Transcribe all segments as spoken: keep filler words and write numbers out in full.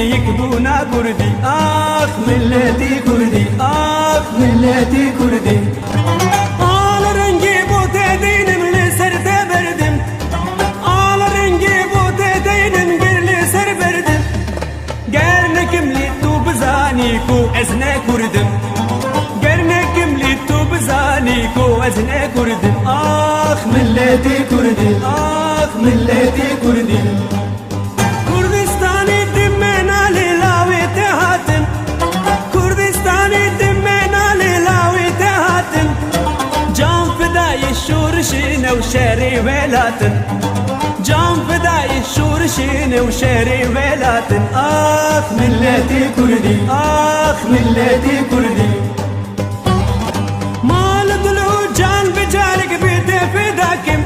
Yekbûna Kurdî, ax milletî Kurdî, ax milletî Kurdî. Ala rengê bo te deynim, li ser te berdim. Ala rengê bo te deynim, ger li ser berdim. Ger nekim lê tu bizanî ku ez ne Kurd im. Ger nekim lê tu bizanî ku ez ne Kurd im. Ax milletî Kurdî, ax milletî Kurdî. Kurdistanê dimena lê lawê te hatin. Kurdistanê dimena lê lawê te hatin. Can fidayê şorişê new şerê welatin. Can fidayê şorişê new şerê welatin. Ax milletê Kurdî, ax milletê Kurdî. Mal û dil û can bi carek bê te feda kim.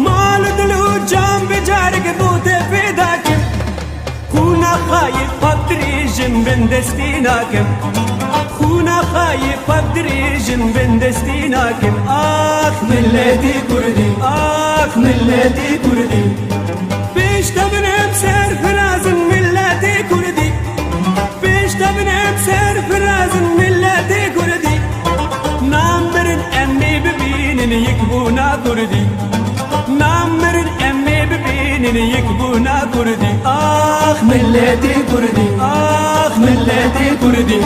Mal û dil û can bi carek bo te feda kim. Xûna xayê xwe dirêjin bin destî nakim. Xûna xayê xwe dirêjin bin destî nakim. Ax milletî Kurdî, ax milletî Kurdî. Pêş te bin em serfirazin milletê Kurdî. Pêş te bin em serfirazin milletê Kurdî. Namirin em ê bibînin yekbûna Kurdî. Namirin em ê bibînin yekbûna Kurdî. Ax milletê Kurdî, ax milletê Kurdî.